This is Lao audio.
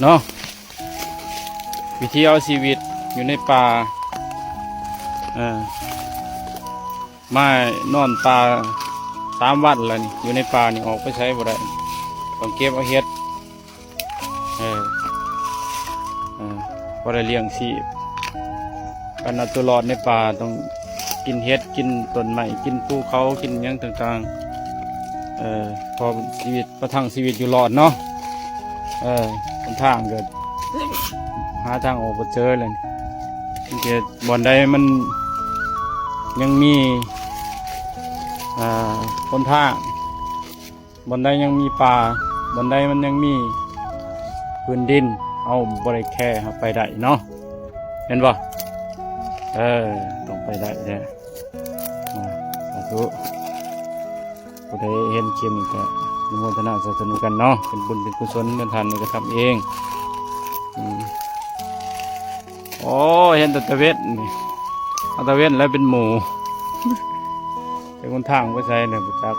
ເນາະ ວິຖີເອົາຊີວິດຢູ່ໃນປ່າ ເອີ ມານອນປ່າສາມວັນແລ້ວນີ້ ຢູ່ໃນປ່ານີ້ອອກໄປໃສບໍ່ໄດ້ ຕ້ອງເກັບເອົາເຫັດ ເອີ ເອີ ພໍໄດ້ລ້ຽງຊີບ ການເອົາຕົວລອດໃນປ່າຕ້ອງກິນເຫັດ ກິນຕົ້ນໄມ້ ກິນພູເຂົາ ກິນຫຍັງຕ່າງໆ ເອີ ພໍຊີວິດ ປະທັງຊີວິດຢູ່ລອດເນາະ ເອີ ຫົນທາງກໍຫາທາງອອກບໍ່ເຈີແລ້ວນີ້ ມີແຕ່ບ່ອນໃດມັນຍັງມີ ອ່າ ຫົນທາງ ບ່ອນໃດຍັງມີປ່າ ບ່ອນໃດມັນຍັງມີພື້ນດິນ ເຮົາບໍ່ໄດ້ແຄເຮົາໄປໄດ້ເນາະ ແມ່ນບໍ່? ເອີ ຕ້ອງໄປໄດ້ແທ້ ອ່າ ສາທຸ ຜູ້ໃດເຫັນຄລິບນີ້ກໍອະນຸໂມທະນາສາທຸນຳກັນເນາະ ເປັນບຸນເປັນກຸສົນ ເປັນທານໃນກະທຳເອງ ອືມ ໂອ້ ເຫັນແຕ່ຕາເວັນນີ້ ເອົາຕາເວັນແລ້ວເປັນໝູ່ ແຕ່ຫົນທາງໄປໃສແລ້ວບໍ່ຈັກ